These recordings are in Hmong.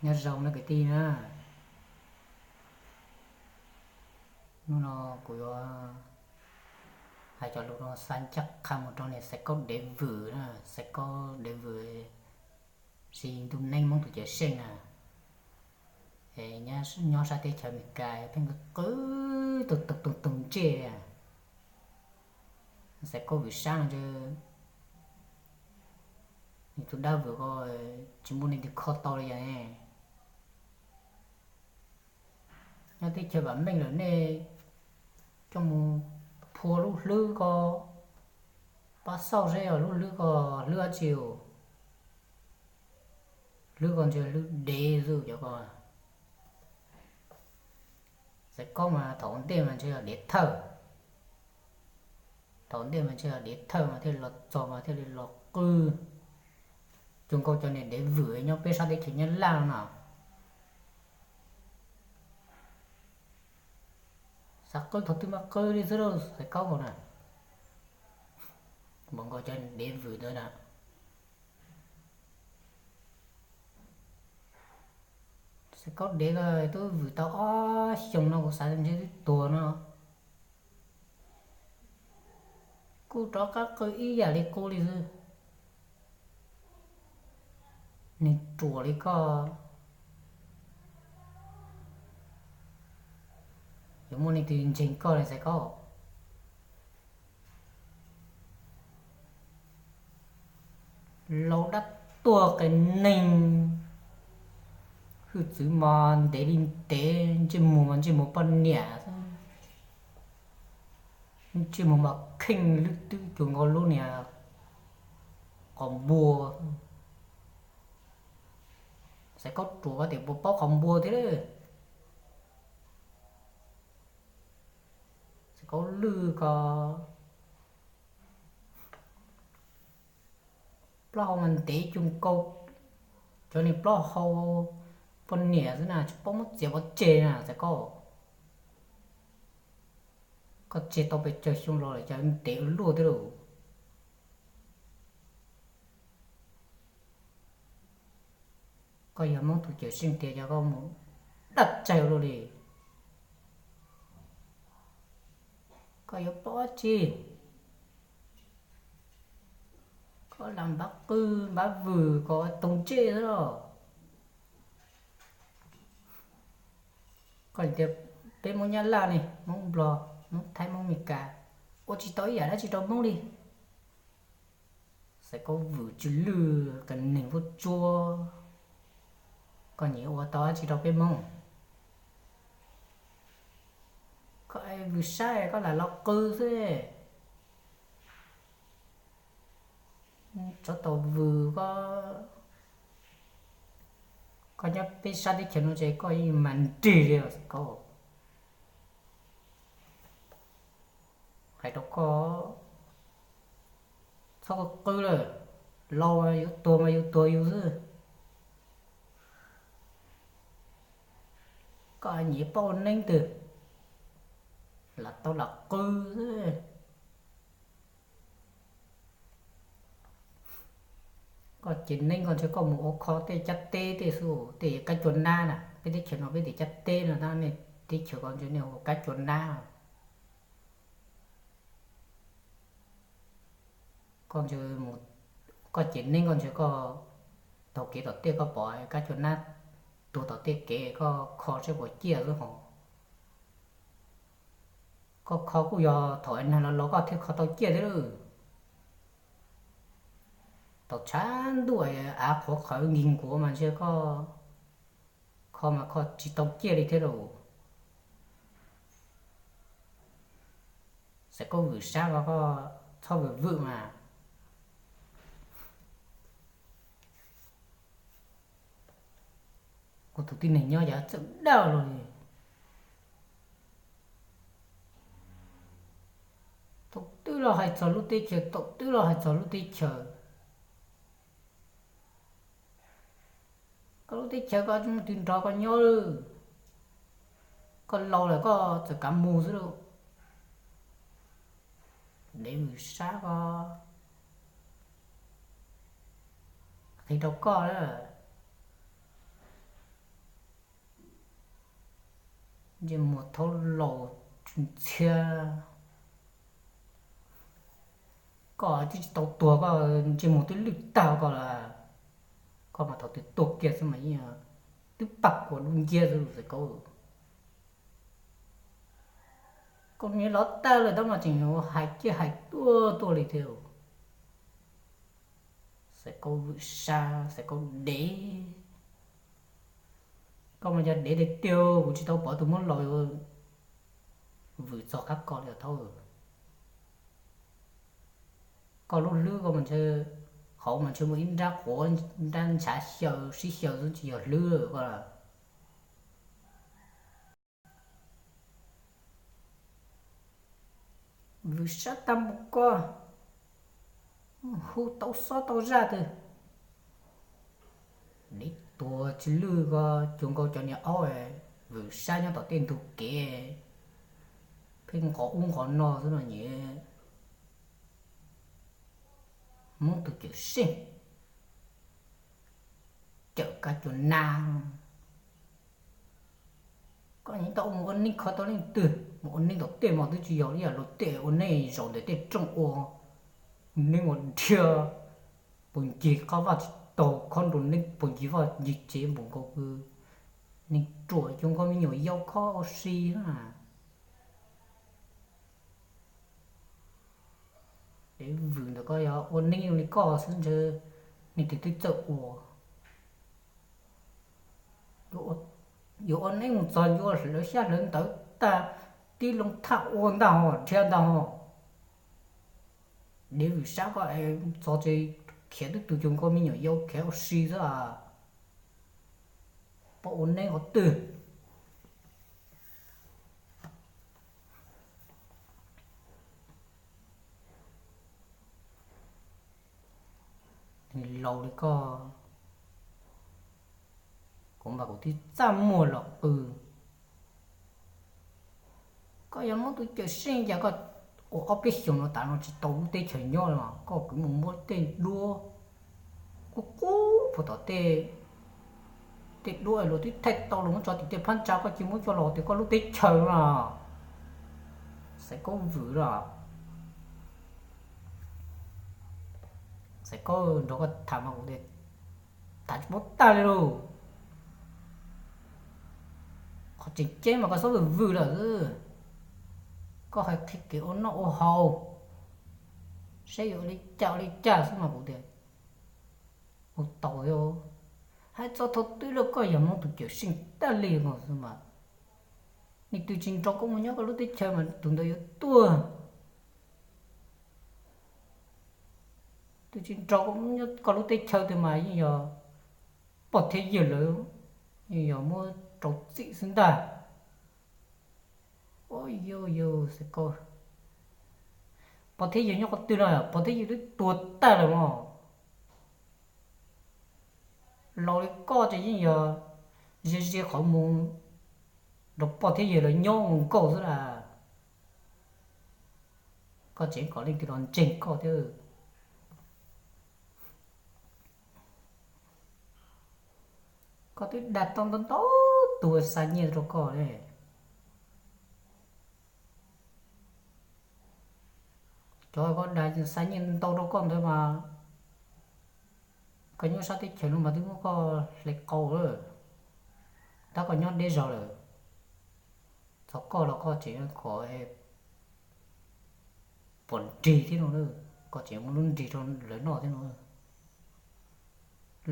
Nyob zoo na kwv tij na, hnub no kuv yuav hais cov lus no xa ncaj qha mus rau niam Xaiv Kaub dev vwm na, Xaiv Kaub dev vwm, siv ntuj neej Hmoob tus cawm seej na, es nyob sab teb chaws Amelikas pheej qw tus tus tus tus ntsej. Xaiv Kaub vwm sab no ntshe nws tus dab vwm ko tsis muaj leej twg kho tau li yog ne. Nyob teb chaws vam meej lawm nej coj mus phua lub hlwb ko, pab xauj seb yog lub hlwb ko hlwb dab tsi os. Hlwb ko ntshe hlwb dev xwb cov ko. Xaiv Kaub mas thaum ua ntej mas ntshe yog dev thawj. Thaum ua ntej mas ntshe yog dev thawj mas thiaj li los txog mas thiaj li los qw. Cuag nkaus cov niag dev vwm nyob peb sab teb chaws Nyab Laj no, xav qw thaum twg mas qw li xwb lauj Xaiv Kaub nkaus na. Npaum nkaus cov dev vwm ntawd na. Xaiv Kaub dev ko twb vwm tau ob xyoos no kuv xav tias ntshe twb tuag no. Kuj rov qab qw ib yam li qub li xwb. Nws ruam li koj, yuav muaj leej twg ntseeg koj li Xaiv Kaub. Laus dab tuag qias neeg, hwj txwv mas ntev li ntev, ntsej muag mas ntsej muag poj niam xwb, ntsej muag mas kheej lwb twb cuag nkaus lub niag qos npua. Xaiv Kaub ruam ko tias puas paub qos npua thiab lawm. Xaiv Kaub lwj ko plaub hau mas ntev cuag nkaus cov niag plaub hau poj niam xwb na, tsis paub muab txiav pov tseg na Xaiv Kaub. Koj tseg tau pes tsawg xyoo los lawm cas ntev ua luaj thiab lauj. Koj yog Hmoob tus cawm seej tiag cas koj mus daj tsaig ua luaj li. Koj yuav paub dab tsi, koj lam npab qw npab vwm kom tau ntsej xwb los. Koj tias peb Hmoob Nyab Laj ne, Hmoob Nplog, Hmoob Thaib, Hmoob Amelikas, ua tsis tau ib yam dab tsi rau Hmoob li. Xaiv Kaub vwm tsw lwj qias neeg vuab tsuab, koj nyiam ua tau dab tsi rau peb Hmoob? Koj vwm sab koj lam los qw xwb. Tsov tom vwm ko, koj nyob peb sab teb chaws no ces koj yeej mas nrig li os Xaiv Kaub. Hais rau koj, txhob qw lawm, laus yuav tuag mas yus tuag yus xwb. Koj nyiam paub ua neeb twg, lam tau lam qw xwb. Koj ces neeb koj ntshe koj mus ua kho tej cab teb tej xwb, tej kab cua nab na, peb teb chaws no peb tias cab teb no tab nej teb chaws ko ntshe nej hu ua kab cua nab. Koj ntshe mus, koj ces neeb koj ntshe koj taug kev tom tej koj pom kab cua nab tuag tom tej kev koj kho seb puas ciaj xwb hos. Koj kho kuj yog thaum nag los los koj thiaj kho tau ciaj thiab lawm. Thaum tshav ntuj av qhuav qhawv nkig nkuav mas ntshe koj kho mas kho tsis tau ciaj li thiab lauj. Xaiv Kaub vwm sab ko koj txhob vwm vwm mas. Kuv tus tib neeg nyob yav txawm dawj los li. Thaum twg los hais txog lub teb chaws, thaum twg los hais txog lub teb chaws. Koj lub teb chaws koj tsis muaj twg nrog koj nyob lawm. Koj laus lawm koj txawm kav mus xwb lauj. Dev vwm sab ko, qhia rau koj lawm. Ntsej muag thaub laus ntxhiab, koj twb tsis tau tuag koj ntsej muag twb lwj tag koj lawm, koj mas thaum twg tuag kiag xwb mas yeej twb pag kuas dub nciab xwb Xaiv Kaub. Koj niag lov tag lawm tab mas tseem hais kiag hais tuaj tuaj li thiab. Xaiv Kaub vwm sab, Xaiv Kaub dev. Koj mas yog dev tiag tiag, kuv tsis tau pom tus muab laus yuav vwm txog qab koj li os thaub. Koj lub hlwb koj mas ntshe, hauv mas ntshe muaj ib nrab quav, nrab ntshav xyaw sib xyaw xwb tsis yog hlwb koj. Vwm sab tag npaum koj, hu tau xob tau zaj twg. Dev tuag tsis lwj koj, cuag nkaus cov niag aub vwm sab nyob tom tej ntug kev, pheej nqos ub nqos no xwb no nyem. Hmoob tus cawm seej, cawm kav cuag nas. Koj yeej tau mus ua neej kho tau leej twg, mus ua neej tom tej mas twb tsis yog li yam luag tej ua neej zaum ntawm tej rooj ua neeb ua dhia, puas ncig qab vaj tsis taug khob nroo neeb, puas ncig vaj ncig tsev npaum nkaus, neeg ruam cuag nkaus me nyuam yaus khob ua si na. Dev vwm ntawm koj yog ua neeb zoo li koj xwb ntshe neeg twg twb txawj ua. Yuav ua neeb mus txog yuav hlawv xyab hlawv ntawv tag, tib loo thaj ua ntag ho dhia ntag ho. Dev vwm sab koj es txog tsev khiav twb tus cuag nkaus me nyuam yaus khiav ua si xwb a. Pom ua neeb qhov twg. Laus li koj, kuv mas kuv twb txaj muag los qw. Koj yog muab tus cawm seej cas koj ua ob peb xyoos no tas no tsis tau lub teb chaws nyob los koj kwv mus muab tej duab qub qub puag tom tej, tej duab luag twb thaij tau los muab tso tim tej phab ntsa koj cia muab coj los tias koj lub teb chaws no. Xaiv Kaub vwm los. Xaiv Kaub nrog koj tham mas kuv tias tham tsis paub tag li lauj. Qhov tseem ceeb mas koj txhob vwm vwm lawm xwb. Koj hais qhia kev ua noj ua haus, saib yuav ua li cas ua li cas xwb mas kuv tias ua tau thiab. Hais txog thaum twg los koj yog Hmoob tus cawm seej tag li no xwb mas, neeg twg tsis nrog koj mus nyob koj lub teb chaws mas tus ntawd yuav tuag. Twb tsis nrog koj lub teb chaws twg mas yeej yog pog thiab yawg lawv yeej yog muab rau txim xwb ntag. Ua yus yus xav koj, pog thiab yawg nyob qhov twg no, pog thiab yawg twb tuag tag lawm mog. Laus li koj ces yeej yog ze ze qhov mus nrog pog thiab yawg lawv nyob ua nkauj xwb las. Koj tseem kom leej twg los ntseeg koj thiab. Koj twb dag tau ntau ntau tus xa nyiaj rau koj ne. Cov koj dag xa nyiaj ntau rau koj ntawd mas koj nyob sab teb chaws no mas twb muab koj hle qau lawm, tab koj nyob deb zog lawm. Txog koj los koj tseem kom pom nrig thiab no, koj tseem muab lub nrig rau lawv noj thiab no.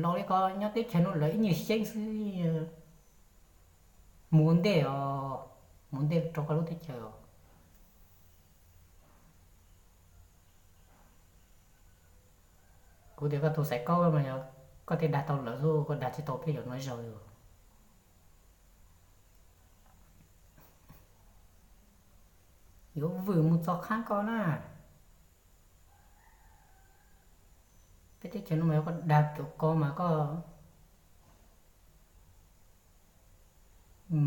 Laus li koj nyob teb chaws no lawv ib nyuag xyeeb xwb, mus ua ntej os, mus ua ntej rau koj lub teb chaws os. Kuv tias koj tus xaiv kaub mas yog koj thiaj dag tau lawv xwb, koj dag tsis tau peb yam no zaug li. Yuav vwm mus txog qhab koj na. Peb teb chaws no mas yog koj dag cov ko mas koj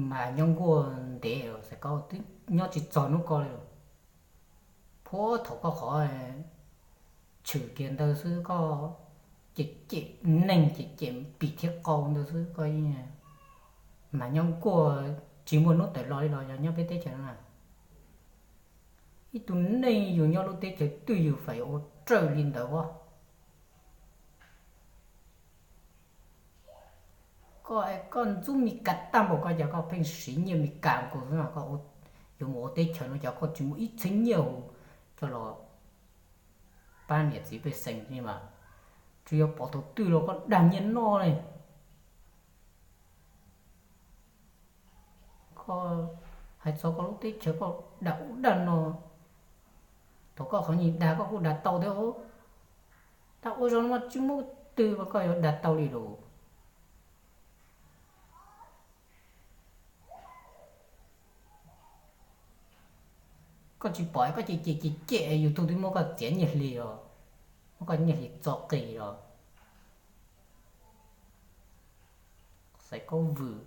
mas nyob nkuaj ntev, xaiv kaub twb nyob tsis txog hnub ko li. Puag thaum koj qhov tshwm kiag ntawd xwb, koj cem cem neeg, cem cem pim thiab qau ntawd xwb, koj yeej mas nyob nkuaj tsis muaj hnub tawm los li los yog nyob peb teb chaws no na. Ib tug neeg yus nyob lub teb chaws twg yus feem ua rawj li ntawd as. Koj, koj ntxub Mis Kas tag npaum koj cas koj pheej siv nyiaj Mis Kas nkaus xwb no, yuav mus ua teb chaws no cas koj tsis muaj ib txhiab nyiaj coj los pab niam txiv pej xeem li mas, tsuas yog pom tus twg los koj dag nyiaj noj li. Koj hais txog koj lub teb chaws koj dag ub dag no, thaum koj qhov nyiaj dag koj kuj dag tau thiab os. Dag ua zoo no mas tsis muaj twg mas koj yuav dag tau li lauj. Koj tsis pom koj cem cem cem cem YouTube twb muab koj txiav nyiaj hli os, muab koj nyiaj hli txo qis os. Xaiv Kaub Vwm,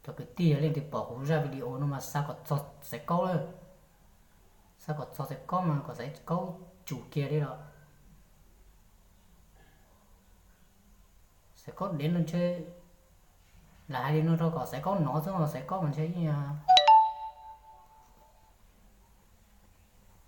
cov kwv tij yog leej twg pom kuv zaj video no mas xa kom txog Xaiv Kaub lawm, xa kom txog Xaiv Kaub mas kom Xaiv Kaub tsum kiag li los. Xaiv Kaub dev no ntshe, lam hais li no rau kom Xaiv Kaub hnov xwb os, Xaiv Kaub mas ntshe yeej